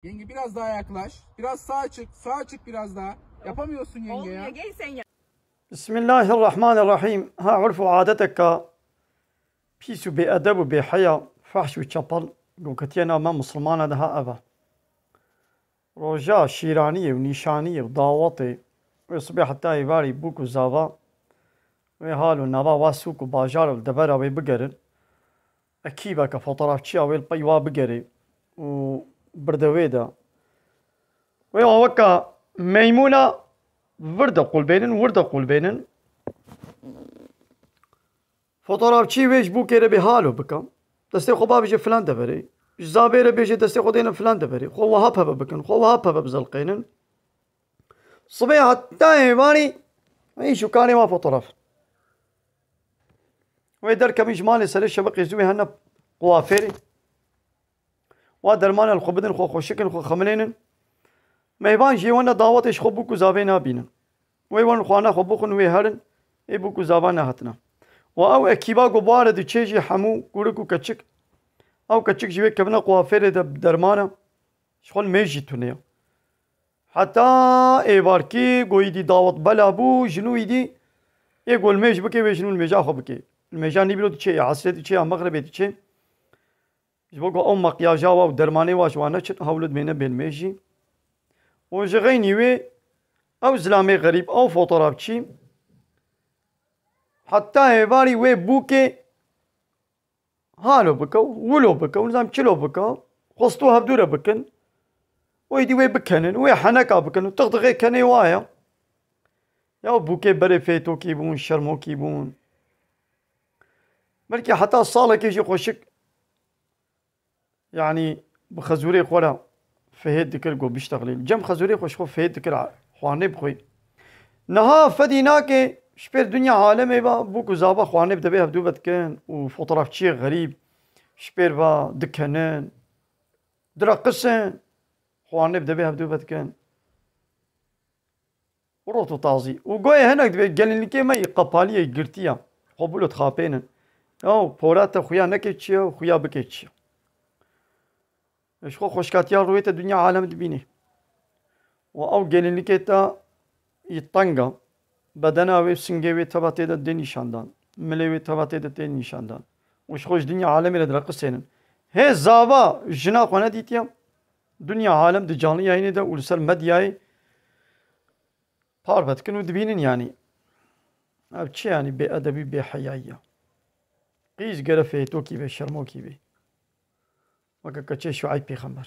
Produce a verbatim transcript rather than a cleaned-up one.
Yenge biraz daha yaklaş. Biraz sağa çık. Sağa çık biraz daha. Yapamıyorsun yenge ya. Olmuyor, gel sen ya. Bismillahirrahmanirrahim. Ha urf û adeteka pîs û bêedeb û bêheya, fehş û çepel, goketiye nava me misilmana de ha ev e. Roja şîraniyê û nîşaniyê û dawetê, wê sibê heta êvarî bûk û zava wê hal û nava wa sûk û bajar û li devera wê bigerin. Ekîbeke fotoğrafçiya wê li pey wa bigerê û birde wê de. Wê weka meymûna vir de qulbênin, wir de qulbênin. Fotoğrafçî wê ji bûkê re bê halo bike. Destê xwe bavêje filan deverê. Ji zavê re bêje destê xwe dêne filan deverê. Xwe wiha peve bikin, xwe wiha peve bizelqênin. Sibê heta êvarî îş û karê wan fotoğraf. Wê derkevin ji malê serê şeveqê zû wê hene kuafêrê. Wa dermana li xwe bidin, xwe xweşikin, xwe xemilênin. Mêvan jî wenda dawetê ji xwe bûk û zavê nabînin. Wê werin xwarina xwe bixwin, wê herin, ê bûk û zava nehatina. Û ew ekîba ku bare diçê jî hemû kurik û keçik. Ew keçik jî wê kevine kuafêrê de dermana. Ji xwe li mêj jî tune ye. Heta êvarkî ku êdî dawet bela bû, jinû êdî ê ku li mêj bike, wê jinû li mêja xwe bike. Li mêja nîvro diçe, ya esrê diçe, ya mexribê diçe. Ji bo ku ew makyaja wa û dermanê wa ji wan neçin, hewlo dibêne bên mêj jî. Û ji xeynî wê ew zilamê xerîb, ew fotoğrafçî, heta êvarî wê bûkê halo bike, wilo bike, nizam çilo bike, xwestû hevdû re bikin. Û êdî wê bikenin, wê heneka bikin û tixtixê kenê wa ye. Ya bûkê berê fêtokî bûn, şermokî bûn. Belkî heta salekê jî xweşik, yanî bi xezûrê xwe re fihêt dikir ku biştexilîn. Cem xezûrê xwe ji xwe fihêt dikir xwarinê bixwî. Niha fedî nake ji pêr dinya alemê ve bûk û zava xwarinê bi devê hevdû ve dikin û fotoğrafçiyê xerîb ji pêr ve dikenin, direqisin, xwarinê bi devê hevdû ve dikin. Rot û tazî. Û goyê hinek divê gelinlikê me yî qepalî ye, girtî ye. Xwe bûlo dixapênin. Ew pora te xuya neke çi ye, xuya bike çi ye. Ji xwe xweşkatiya rûyê te dinya alem dibînî. Û ew gelinlikê te yî teng e. Bedena wê, singê wê teva tê de dê nîşandan. Milê wê teva tê de tê nîşandan. Û ji xwe ji dinya alemê re direqisênin. Hê zava jina xwe nedîtiye. Dinya alem di canlı yayınê de û li ser medyayê parve dikin û dibînin yanî. Ev çi yanî bêedebî, bêheyayî ya. Qîz gere fêtokî be, şermokî be. Weke keçê Şuayb pêxember.